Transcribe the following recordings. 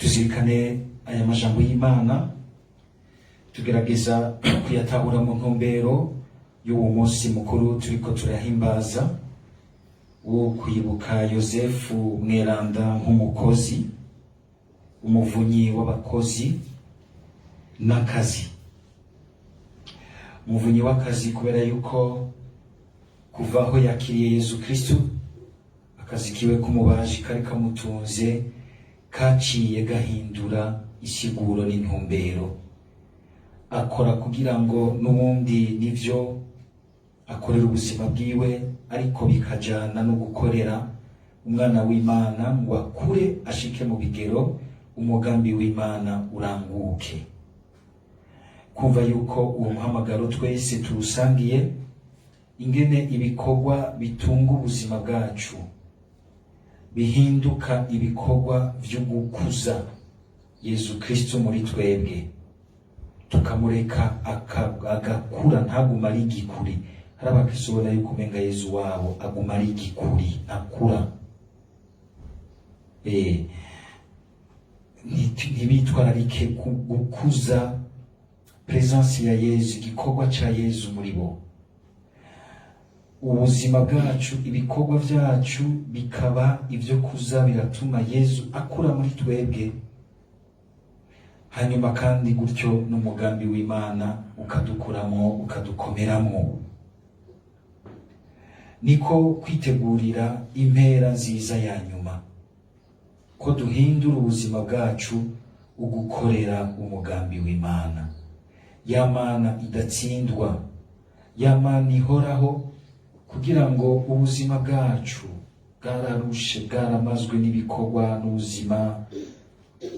Tuzirikane aya majambo y'Imana, tugerageza kuyatahura mu ntumbero y'uwo munsi mukuru turiko turahimbaza wo kwibuka Yosefu Mweranda nk'umukozi, umuvunyi w'abakozi n'akazi, umuvunyi w'akazi, kubera yuko kuva aho yakiriye Yezu Kristu, akazi kiwe k'umubaji kari kamutunze kaciye gahindura isiguro n'intumbero. Akora kugira ngo n'ubundi nivyo akorera ubuzima bwiwe, ariko bikajana no gukorera umwana w'Imana ngo akure ashike mu bigero, umugambi w'Imana uranguke. Kumva yuko uwo muhamagaro twese tuwusangiye, ingene ibikorwa bitunga ubuzima bwacu bihinduka ibikorwa vyo gukuza Yezu Kristo muri twebwe, tukamureka agakura, ntaguma ari igikuri. Hari abakristo ubona yuko umenga Yezu wabo aguma ari igikuri, ntakura. Ntibitwararike gukuza présence ya Yezu, igikorwa ca Yezu muri bo. Ubuzima bwacu, ibikorwa vyacu bikaba ivyo kuza biratuma Yezu akura muri twebwe, hanyuma kandi gutyo n'umugambi w'Imana ukadukuramo, ukadukomeramo. Niko kwitegurira impera nziza ya nyuma, ko duhindura ubuzima bwacu ugukorera umugambi w'Imana, ya Mana idatsindwa, ya Mana ihoraho, kugira ngo ubuzima bwacu bwararushe, bwaramazwe n'ibikorwa n'ubuzima,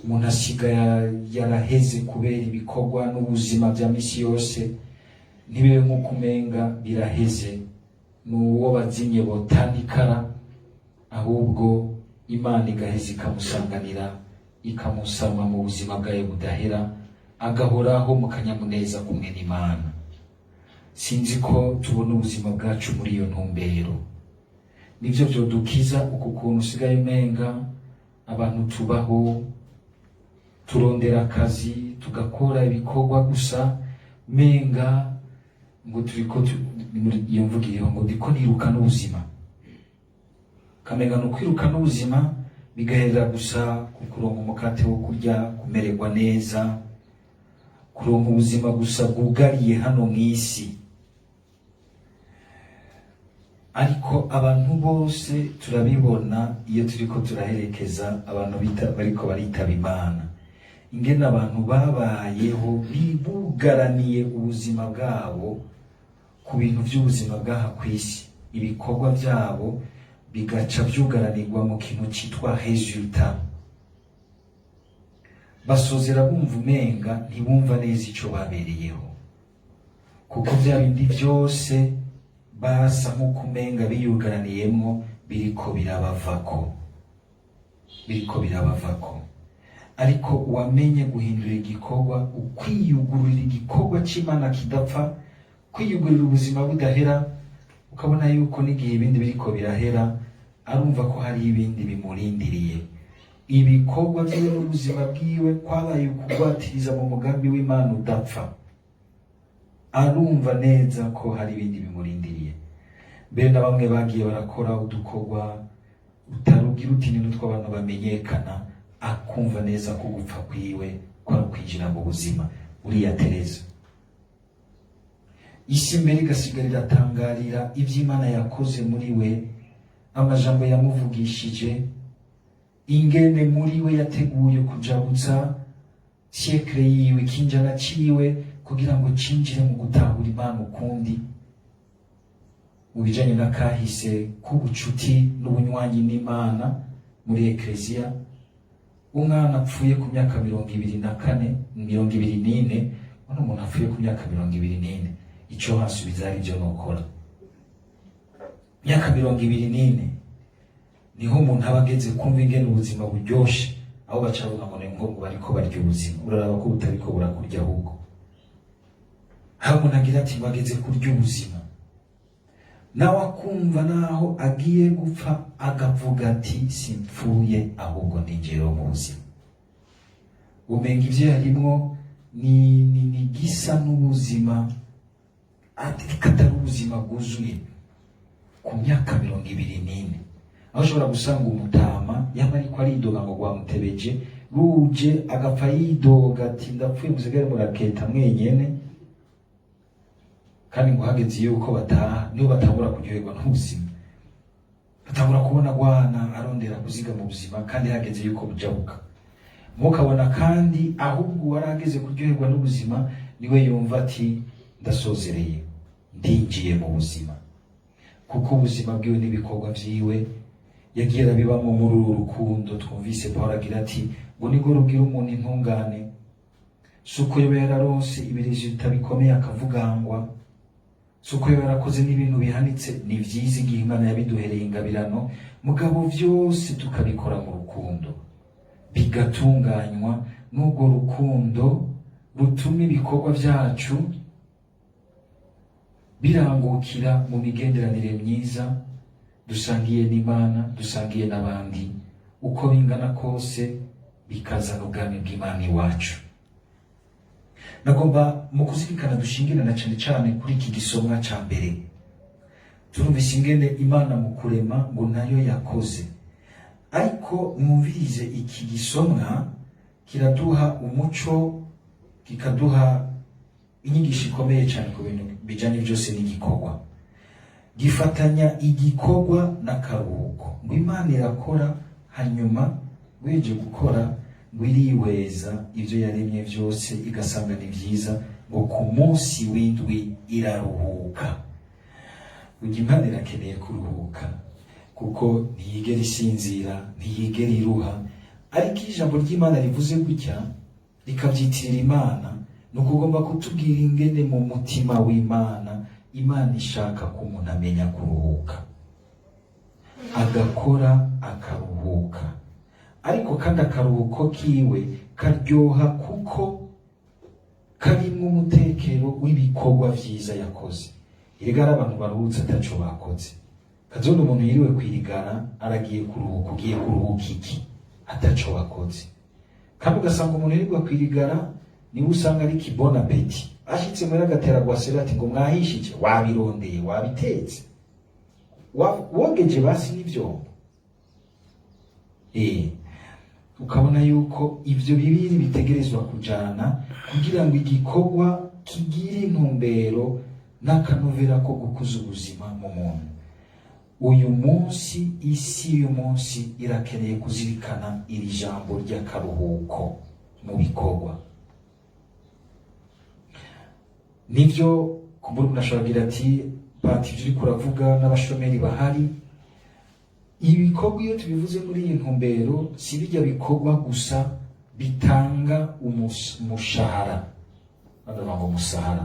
umuntu asigaye yaraheze kubera ibikorwa n'ubuzima bya misi yose, ntibibe nk'uko umenga biraheze, n'uwo bazimye botanikara, ahubwo Imana igaheza ikamusanganira, ikamusama mu buzima bwayo budahera, agahoraho mu kanyamuneza kumwe n'Imana. Sinzi ko tubona ubuzima bwacu muri iyo ntumbero. Nivyo vyodukiza uku kuntu usigaye umenga abantu tubaho turondera akazi, tugakora ibikorwa gusa, menga ngo turiko muri iyo mvugo iriho ngo ndiko niruka n'ubuzima, kamenga ni ukwiruka n'ubuzima, bigaherera gusa ku kuronka umukate wo kurya, kumererwa neza, kuronka ubuzima gusa bwugariye hano mw'isi. Ariko abantu bose turabibona iyo turiko turaherekeza abantu bariko baritaba Imana, ingene abantu babayeho bibugaraniye ubuzima bwabo ku bintu by'ubuzima bw'aha kw'isi, ibikorwa byabo bigaca vyugaranirwa mu kintu citwa résultat. Basozera bumva umenga ntibumva neza ico babereyeho, kuko vya bindi vyose basa nk'uko umenga biyugaraniyemwo biriko birabavako, biriko birabavako. Ariko uwamenye guhindura igikorwa, ukwiyugururira igikorwa c'Imana kidapfa, kwiyugurira ubuzima budahera, ukabona yuko n'igihe ibindi biriko birahera, arumva ko hari ibindi bimurindiriye. Ibikorwa vyiwe n'ubuzima bwiwe kwabaye ukugwatiriza mu mugambi w'Imana udapfa, arumva neza ko hari ibindi bimurindiriye. Mbere na bamwe bagiye barakora udukorwa utarugira uti ni n'utw'abantu bamenyekana, akumva neza ko gupfa kwiwe kwari ukwinjira mu buzima. Uriya Tereza, isi mbere igasigara iratangarira ivy'Imana yakoze muri we, amajambo yamuvugishije, ingene muri we yateguye kujabutsa siècle yiwe, ikinjana ciwe, kugira ngo cinjire mu gutahura Imana ukundi, mu bijanye n'akahise k'ubucuti n'ubunywanyi n'Imana muri ekleziya. Umwana apfuye ku myaka 24, 24, ubona umuntu apfuye ku myaka 24, ico hasubiza ari byo nokora. Myaka 24 niho umuntu aba ageze kumva ingene ubuzima buryoshe, aho baca bavuga ngo ni ngo bariko barya ubuzima. Uraraba ko butariko burakurya, ahubwo aho umuntu agira ati ngo ageze kurya ubuzima, nawe akumva naho agiye gupfa, agavuga ati: "Simpfuye, ahubwo ndinjira mu buzima." Umenga ivyo yarimwo ni gisa n'ubuzima, ariko atari ubuzima bwuzuye ku myaka 24, aho ushobora gusanga umutama yaba ariko aridoga ngo rwamutebeje ruje, agapfa yidoga ati: "Ndapfuye, musigare muraketa mwenyene." Kandi ngo hageze yuko bataha, niho batangura kuryoherwa n'ubuzima, batangura kubona gwana arondera kuziga mu buzima, kandi hageze yuko bujabuka. Mukabona kandi ahubwo uwarageze kuryoherwa n'ubuzima niwe yumva ati: "Ndasozereye, ndinjiye mu buzima," kuko ubuzima bwiwe n'ibikorwa vyiwe yagiye arabibamo muri uru rukundo twumvise Paul agira ati ngo nibwo rubwira umuntu intungane. Si uko yoba yararonse ibi résultats bikomeye akavugangwa, si uko yoba yarakoze n'ibintu bihanitse. Ni vyiza igihe Imana yabiduhereye ingabirano, mugabo vyose tukabikora mu rukundo, bigatunganywa n'urwo rukundo rutuma ibikorwa vyacu birangukira mu migenderanire myiza dusangiye n'Imana, dusangiye n'abandi, uko bingana kose bikazana ubwami bw'Imana iwacu. Nagomba mu kuzirikana dushingire na cane cane kuri iki gisomwa ca mbere. Turumvise ingene Imana mu kurema ngo nayo yakoze, ariko mwumvirize iki gisomwa kiraduha umuco, kikaduha inyigisho ikomeye cyane ku bintu bijanye byose n'igikorwa. Gifatanya igikorwa n'akaruhuko, ngo Imana irakora, hanyuma weje gukora ngo irihweza ibyo yaremye byose, igasanga ni byiza, ngo ku munsi w'indwi iraruhuka. Burya Imana irakeneye kuruhuka, kuko ntiyigera isinzira, ntiyigera iruha. Ariko iyo ijambo ry'Imana rivuze gutya, rikabyitirira Imana, ni ukugomba kutubwira ingene mu mutima w'Imana, Imana ishaka ko umuntu amenya kuruhuka, agakora akaruhuka, ariko kandi akaruhuko kiwe karyoha kuko karimwo umutekero w'ibikorwa vyiza yakoze. Erega hari abantu baruhutse ataco bakoze. Kazona umuntu yiriwe kwirigara, aragiye kuruhuka, ugiye kuruhuka iki ataco wakoze? Kandi ugasanga umuntu yirirwa kwirigara niwe usanga ari kibona appétit, ashitse muri agatera gwasera ati ngo mwahishije, wabirondeye, wabitetse, wogeje basi n'ivyombo. Ukabona yuko ivyo bibiri bitegerezwa kujana kugira ngo igikorwa kigire intumbero n'akanovera ko gukuza ubuzima mu muntu. Uyu munsi, isi y'uyu munsi irakeneye kuzirikana iri jambo ry'akaruhuko mu bikorwa. Nivyo, kumbura umuntu ashobora kugira ati: "Pati, ivyo uriko uravuga n'abashomeri bahari." Ibikorwa iyo tubivuze muri iyi ntumbero, si bijya bikorwa gusa bitanga umushahara, badavuga ngo umusahara,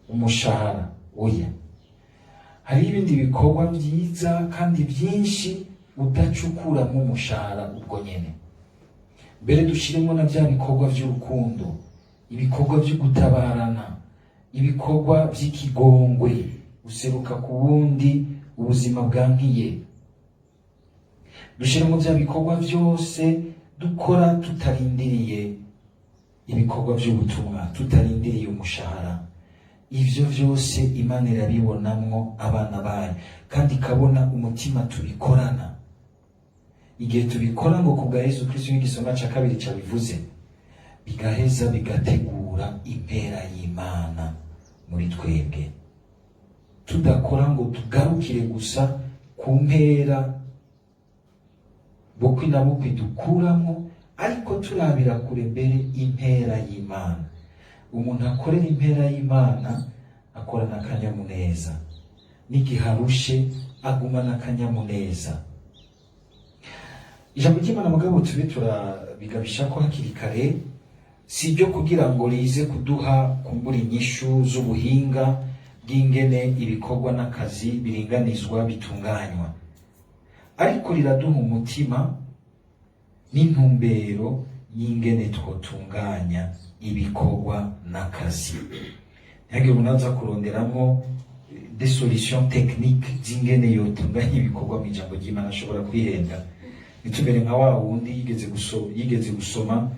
umushahara, oya. Hari ibindi bikorwa byiza kandi byinshi udacukuramo umushahara ubwo nyene. Mbere dushiremo na bya bikorwa by'urukundo, ibikorwa byo gutabarana, ibikorwa by'ikigongwe, guseruka ku wundi ubuzima bwankiye. Dushiremo bya bikorwa byose dukora tutarindiriye, ibikorwa by'ubutumwa tutarindiriye umushahara. Ivyo vyose Imana irabibonamwo abana bayo, kandi ikabona umutima tubikorana igihe tubikora ngo kubwa Yesu Kristo, nk'igisoma ca kabiri cabivuze, bigaheza bigategura impera y'Imana muri twebwe, tudakora ngo tugarukire gusa ku mpera bukwi na bukwi dukuramo, ariko turabira kure mbere impera y'Imana. Umuntu akorera impera y'Imana akorana akanyamuneza, n'igihe arushe agumana akanyamuneza. Ijambo ry'Imana mugabo tube turabigabisha ko hakiri kare, si iryo kugira ngo rize kuduha kumbura inyishu z'ubuhinga bw'ingene ibikorwa n'akazi biringanizwa, bitunganywa, ariko riraduha umutima n'intumbero y'ingene twotunganya ibikorwa n'akazi. Ntihagire umuntu aza kuronderamwo des solutions techniques z'ingene yotunganya ibikorwa mu ijambo ry'Imana, ashobora kwihenda. Nitumere nka wa wundi yigeze gusoma.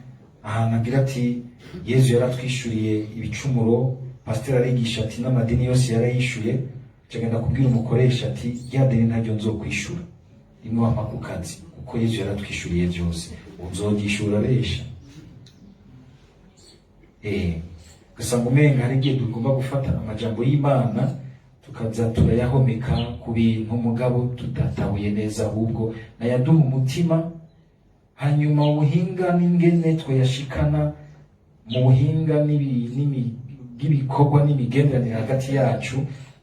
Ahantu agira ati: "Yezu yaratwishuriye ibicumuro." Pasiteri arigisha ati: "N'amadini yose yarayishuye." Agenda kubwira umukoresha ati: "Rya deni ntaryo nzokwishura, rimwe wampa ku kazi, kuko Yezu yaratwishuriye byose." Uzoryishura besha. Ugasanga umenga hari igihe tugomba gufata amajambo y'Imana tukaza turayahomeka ku bintu, mugabo tudatahuye neza, ahubwo nayaduha umutima, hanyuma ubuhinga n'ingene twayashikana mu buhinga bw'ibikorwa n'imigenderanire hagati yacu,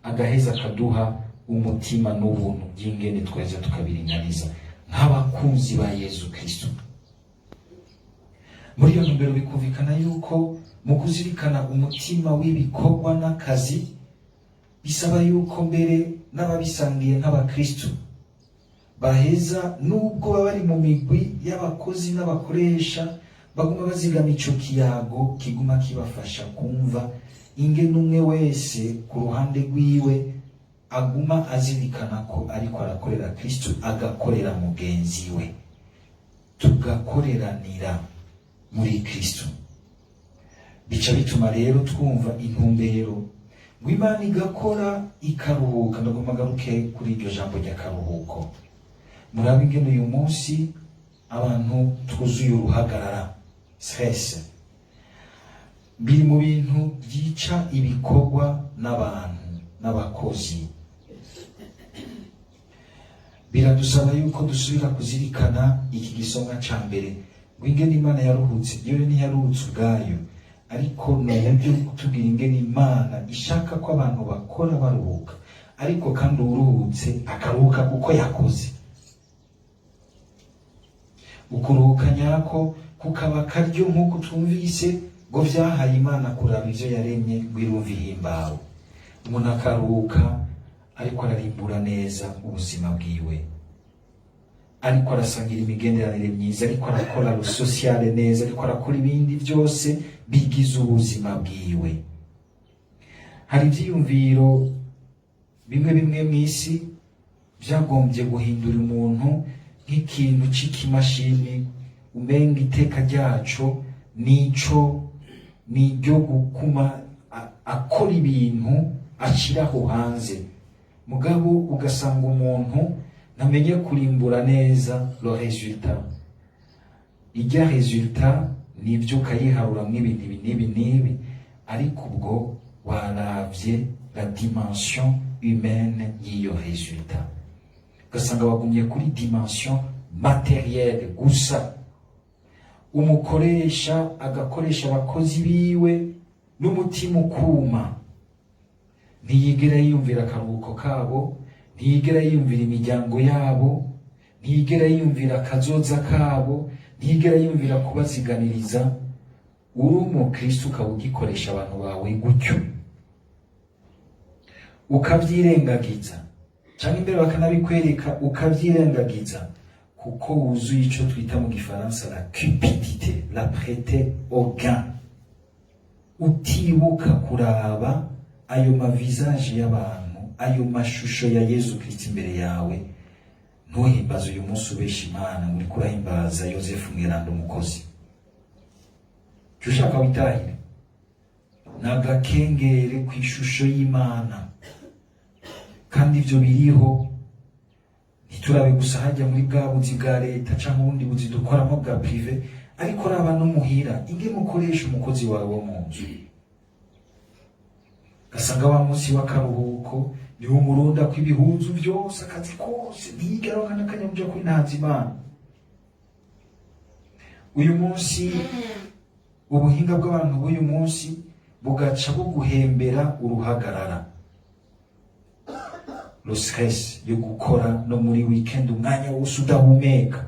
agaheza akaduha umutima n'ubuntu by'ingene twaheza tukabiringaniza nk'abakunzi ba Yezu Kristo. Muri iyo ntumbero, bikumvikana yuko mu kuzirikana umutima w'ibikorwa n'akazi, bisaba yuko mbere n'ababisangiye nk'abakristu baheza, nubwo baba bari mu migwi y'abakozi n'abakoresha, baguma bazigama ico kiyago kiguma kibafasha kumva ingene umwe wese ku ruhande rwiwe aguma azirikana ko ariko arakorera Kristu, agakorera mugenzi we, tugakoreranira muri Kristu. Bica bituma rero twumva intumbero ngo Imana igakora ikaruhuka. Ndagomba ngaruke kuri iryo jambo ry'akaruhuko. Murabe ingene uyu munsi abantu twuzuye uruhagarara, stress. Biri mu bintu byica ibikorwa n'abantu n'abakozi. Biradusaba yuko dusubira kuzirikana iki gisomwa ca mbere, ngo ingene Imana yaruhutse. Yo ntiyaruhutse ubwayo, ariko ni uburyo bwo kutubwira ingene Imana ishaka ko abantu bakora baruhuka, ariko kandi uwuruhutse akaruhuka kuko yakoze. Ukuruhuka nyako kukaba akaryo, nk'uko twumvise ngo vyahaye Imana kuraba ivyo yaremye, ngo irumva ihimbawe. Umuntu akaruhuka ariko ararimbura neza ubuzima bwiwe, ariko arasangira imigenderanire myiza, ariko arakora sociale neza, ariko arakora ibindi byose bigize ubuzima bwiwe. Hari ivyiyumviro bimwe bimwe mw'isi vyagombye guhindura umuntu nk'ikintu c'ikimashini, umenga iteka ryaco nico niryo gukuma akora ibintu ashiraho hanze, mugabo ugasanga umuntu ntamenye kurimbura neza le résultat. Ijya résultat nibyo ukayiharuramwo ibintu ibi n'ibi n'ibi, ariko ubwo waravye la dimension humaine y'iyo résultat, ugasanga wagumye kuri dimension matérielle gusa. Umukoresha agakoresha abakozi biwe n'umutima ukuma, ntiyigera yiyumvira akaruhuko kabo, ntiyigera yiyumvira imiryango yabo, ntiyigera yiyumvira akazoza kabo, ntiyigera yiyumvira kubaziganiriza. Uri umukristo ukaba ugikoresha abantu bawe gutyo, ukabyirengagiza, cyangwa imbere bakanabikwereka ukabyirengagiza, kuko wuzuye ico twita mu gifaransa la cupidité, la prêté au gain, utibuka kuraba ayo ma visage y'abantu, ayo mashusho ya Yezu Kristo imbere yawe. Ntuhimbaze uyu munsi ubesha Imana ngo uriko urahimbaza Yosefu Mweranda umukozi. Jya ushaka witahire ni agakengere ku ishusho y'Imana. Kandi ibyo biriho, ntiturabe gusa hajya muri bwa buzi bwa leta cyangwa ubundi buzi dukoramo bwa privé, ariko raba no muhira ingene ukoresha umukozi wawe wo mu nzu. Ugasanga wa munsi w'akaruhuko niwo umurunda ko ibihuzu byose, akazi kose, ntiyigera aronka n'akanya kuja kwinahaza Imana. Uyu munsi ubuhinga bw'abantu b'uyu munsi bugaca buguhembera uruhagarara, le stress yo gukora no muri weekend, umwanya wose udahumeka.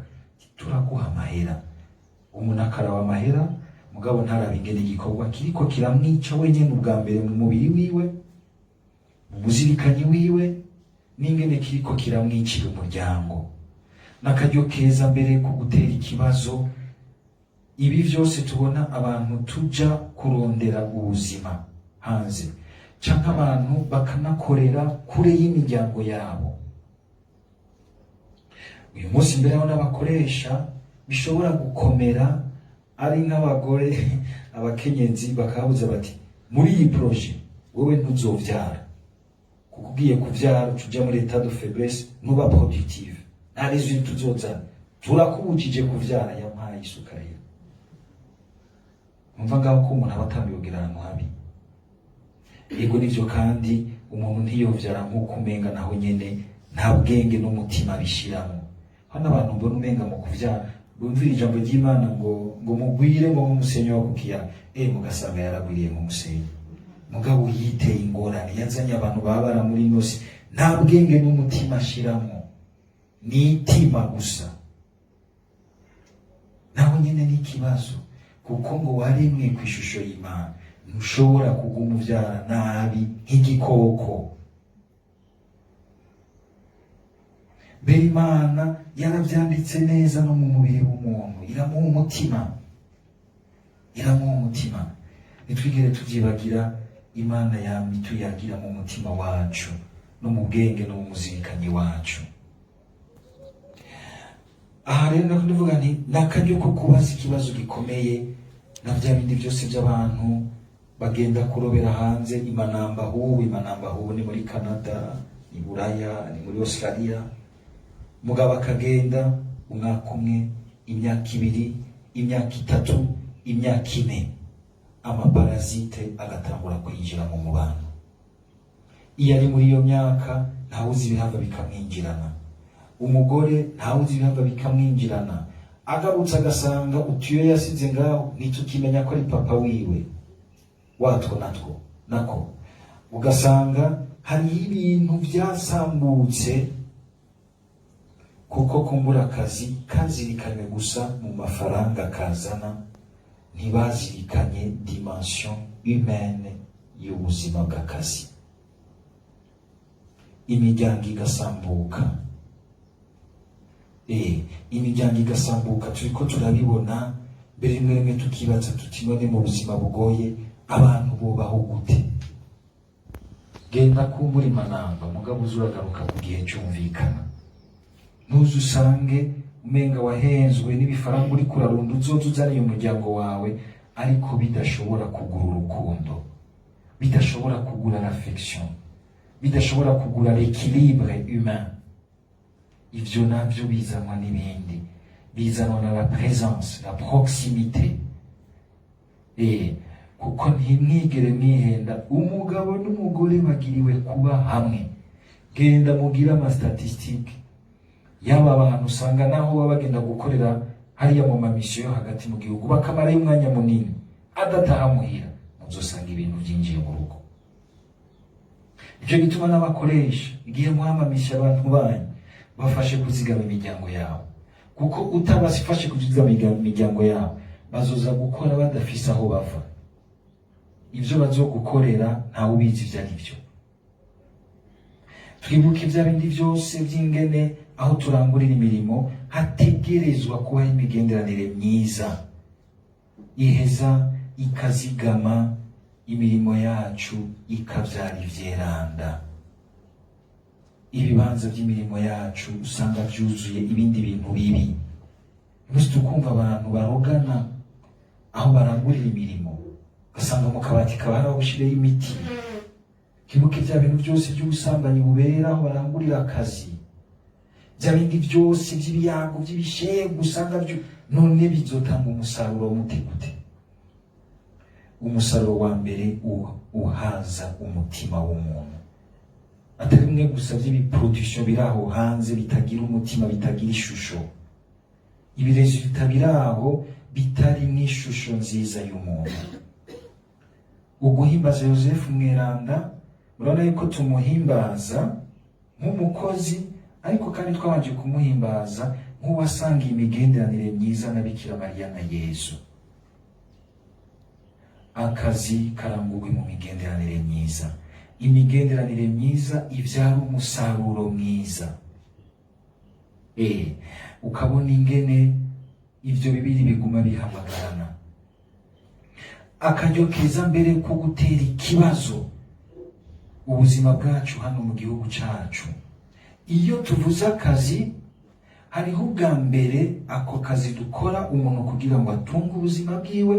Turaguha amahera, umuntu akaraba amahera, mugabo ntaraba ingene igikorwa kiriko kiramwica wenyene ubwa mbere mu mubiri wiwe, mu muzirikanyi wiwe, n'ingene kiriko kiramwicira umuryango. N'akaryo keza mbere ko gutera ikibazo ibi vyose tubona, abantu tuja kurondera ubuzima hanze, canke abantu bakanakorera kure y'imiryango yabo. Uyu munsi mbere aho n'abakoresha bishobora gukomera. Ari nk'abagore, abakenyezi, bakabuza bati: "Muri iyi projet wewe ntuzovyara, kuko ugiye kuvyara uca uja muri état de faiblesse, ntuba productive, nta résultat uzozana, turakubujije kuvyara." Yampaye isuka rero. Numva ngaho ko umuntu aba atanguye kugira ahantu habi. Yego, nivyo, kandi umuntu ntiyovyara nk'uko umenga naho nyene nta bwenge n'umutima bishiramo. Hano abantu mbona umenga mu kuvyara bumvira ijambo ry'Imana ngo mugwire ngo nk'umusenyi wo ku kiyaga, mugasanga yaragwiriye nk'umusenyi, mugabo yiteye ingorane, yazanye abantu babara muri ino si, nta bwenge n'umutima ashiramo, ni itima gusa. Naho nyene ni ikibazo, kuko ngo waremwe ku ishusho y'Imana, ntushobora kuguma uvyara nabi nk'igikoko. Mbere Imana yaravyanditse neza no mu mubiri w'umuntu, iramuha umutima, iramuha umutima. Ntitwigere tuvyibagira. Imana yama ituyagira mu mutima wacu no mu bwenge no mu muzirikanyi wacu. Aha rero nako ndavuga nti ni akaryo ko kubaza ikibazo gikomeye na bya bindi byose by'abantu bagenda kurobera hanze imanamba. Hubu imanamba, hubu ni muri Canada, ni Buraya, ni muri Australia. Mugabo akagenda umwaka umwe, imyaka 2, imyaka 3, imyaka 4, ama parasites agatangura kwinjira mu mubano. Iyo ari muri iyo myaka, ntawuzi ibihava bikamwinjirana. Umugore ntawuzi ibihava bikamwinjirana. Agarutse agasanga utuyo yasize ngaho, ntitukimenya ko ari papa wiwe watwo natwo nako. Ugasanga hariho ibintu byasambutse, kuko kumbura akazi kazirikanywe gusa mu mafaranga kazana, ntibazirikanye dimension humaine y'ubuzima bw'akazi. Imiryango igasambuka, imiryango igasambuka. Turiko turabibona mbere, rimwe rimwe tukibaza tuti: "None mu buzima bugoye abantu bubaho gute?" Genda kumbura imanamba, mugabo uze uragaruka ku gihe cyumvikana. Ntuze usange umenga wahenzwe n'ibifaranga uriko urarunda uzoza uzaniye umuryango wawe, ariko bidashobora kugura urukundo, bidashobora kugura l'affection, bidashobora kugura l'équilibre humain. Ivyo navyo bizanwa n'ibindi, bizanwa na la présence, la proximité. Kuko ntimwigere mwihenda, umugabo n'umugore bagiriwe kuba hamwe. Genda mugire ama statistiques y'aba bantu usanga naho baba bagenda gukorera hariya mu ma missions yo hagati mu gihugu, bakamarayo umwanya munini adataha muhira, muzosanga ibintu byinjiye mu rugo. Nicyo gituma n'abakoresha, igihe muhamamisha abantu banyu, bafashe kuzigama imiryango yabo, kuko utabafashe kuzigama imiryango yabo, bazoza gukora badafise aho bava. Ibyo bazogukorera ntawe ubizi ibyo ari byo. Twibuke bya bindi byose by'ingene aho turangurira imirimo hategerezwa kubaho imigenderanire myiza iheza ikazigama imirimo yacu, ikabyara ivyeranda. Ibibanza by'imirimo yacu usanga byuzuye ibindi bintu bibi. Umunsi tukumva abantu barogana aho barangurira imirimo, ugasanga mu kabati kaba hari aho gushyiraho imiti. Twibuke bya bintu byose by'ubusambanyi bubera aho barangurira akazi, bya bindi byose by'ibiyago by'ibishegu usanga byo. None bizotanga umusaruro mute gute? Umusaruro wa mbere uhaza umutima w'umuntu, atari bimwe gusa by'ibi production biri aho hanze bitagira umutima, bitagira ishusho. Ibi résultats biri aho bitari n'ishusho nziza y'umuntu. Uguhimbaza Yosefu Mweranda, murabona yuko tumuhimbaza nk'umukozi, ariko kandi twabanje kumuhimbaza nk'uwasangiye imigenderanire myiza na Bikira Mariya na Yezu. Akazi karangurwe mu migenderanire myiza. Imigenderanire myiza ibyara umusaruro mwiza. Ukabona ingene ibyo bibiri biguma bihamagarana. Akaryo keza mbere ko gutera ikibazo ubuzima bwacu hano mu gihugu cacu: iyo tuvuze akazi, hariho abantu bumva yuko umenga Hariho ubwa mbere ako kazi dukora umuntu kugira ngo atunge ubuzima bwiwe,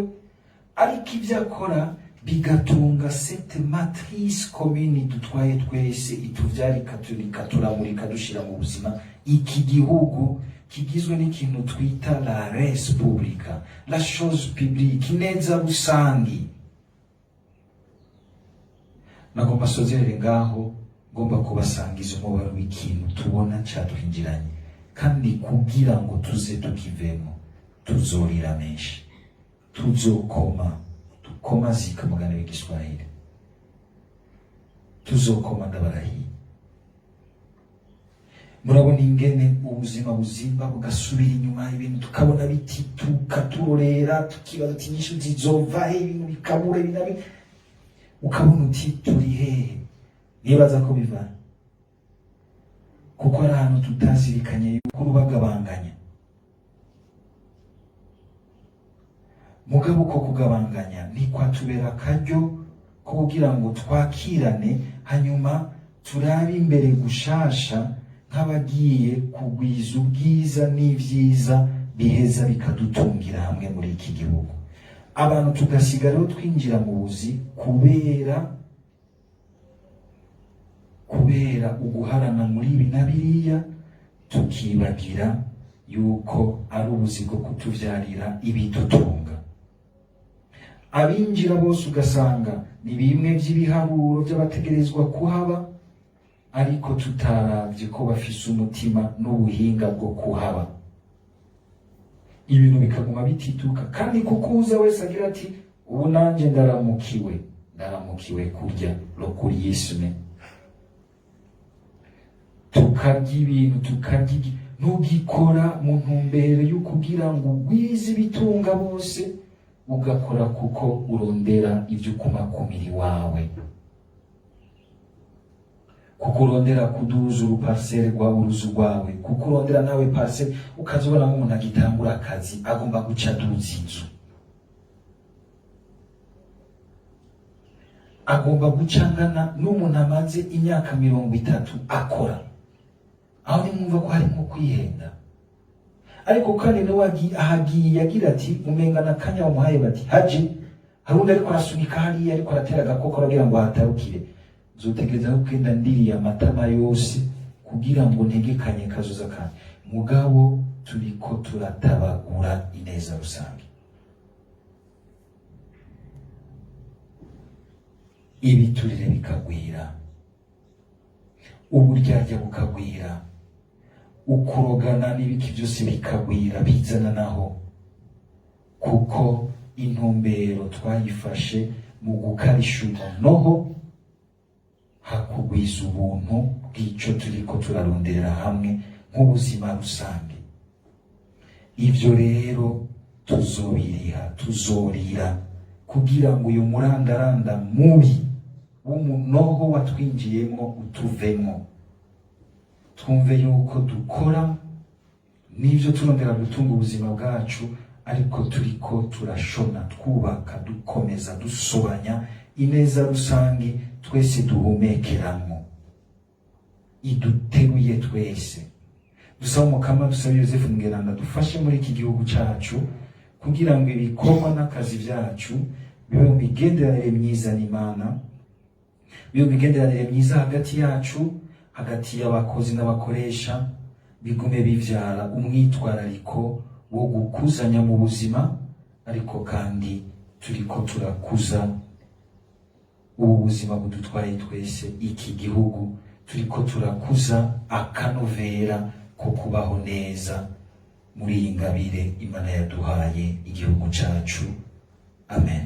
ariko ibyo akora bigatunga cette matrice commune dutwaye twese, ituvyara, ikaturamura, ikadushira mu buzima. Iki gihugu kigizwe n'ikintu twita la res publica, la chose publique, ineza rusangi. Nagomba sozerere ngaho. Ngomba kubasangiza umubaro w'ikintu tubona caduhinjiranye, kandi kugira ngo tuze tukivemo tuzorira menshi, tuzokoma, tukomazika mugani w'igiswahili, tuzokoma, ndabarahiye. Murabona ingene ubuzima buzimba bugasubira inyuma, ibintu tukabona bitituka, turorera, tukibaza ati inyishu zizova he? Ibintu bikabura, ibi nabi, ukabona uti turi hehe? Nibaza ko biva kuko ari ahantu tutazirikanye yuko urubagabanganya. Mugabo uko kugabanganya ntikwatubera akaryo ko kugira ngo twakirane, hanyuma turabe imbere gushasha nk'abagiye kugwiza ubwiza n'ivyiza biheza bikadutungira hamwe muri iki gihugu. Abantu tugasigara rero twinjira mu buzi kubera uguharana muri ibi na biriya, tukibagira yuko ari ubuzi bwo kutuvyarira ibidutunga. Abinjira bose ugasanga ni bimwe vy'ibiharuro vy'abategerezwa kuhaba, ariko tutaravye ko bafise umutima n'ubuhinga bwo kuhaba. Ibintu bikaguma bitituka, kandi kuko uza wese agira ati ubu nanje ndaramukiwe, ndaramukiwe kurya lokurisme, tukarya ibintu, tukarya ntugikora mu ntumbero yo kugira ngo ugwize ibitunga bose, ugakora kuko urondera ibyo ukumakumira iwawe, kuko urondera kuduza uruparcelle rwawe, uruzu rwawe, kuko urondera nawe parcelle. Ukaza ubona nk'umuntu agitangura akazi agomba guca aduza inzu, agomba guca angana n'umuntu amaze imyaka 30 akora. Aho nimwumva ko harimo kwihenda. Ariko kandi nawe ahagiye agira ati umenga n'akanya bamuhaye, bati haje hari undi ariko arasunika hariya, ariko aratera agakoko aragira ngo ahatarukire. Nzotegereza ko kenda ndiriye amatama yose kugira ngo ntegekanye kazoza kanje. Mugabo turiko turatabagura ineza rusange, ibiturire bikagwira, uburyarya bukagwira, ukurogana n'ibiki byose bikagwira, bizana naho, kuko intumbero twayifashe mu gukarisha umunoho hakugwiza ubuntu bw'ico turiko turaronderera hamwe nk'ubuzima rusange. Ivyo rero tuzobiriha, tuzorira kugira ngo uyu murandaranda mubi w'umunoho watwinjiyemo utuvemo, twumve yuko dukora n'ivyo turondera gutunga ubuzima bwacu, ariko turiko turashona, twubaka, dukomeza, dusobanya ineza rusange twese duhumekeramwo, iduteruye twese. Dusaba Umukama, dusaba Yosefu Mweranda dufashe muri iki gihugu cacu, kugira ngo ibikorwa n'akazi vyacu bibe mu migenderanire myiza n'Imana, bibe mu migenderanire myiza hagati yacu, hagati y'abakozi n'abakoresha, bigume bivyara umwitwarariko wo gukuzanya mu buzima, ariko kandi turiko turakuza ubu buzima budutwaye twese, iki gihugu, turiko turakuza akanovera ko kubaho neza muri iyi ngabire Imana yaduhaye igihugu cacu. Amen.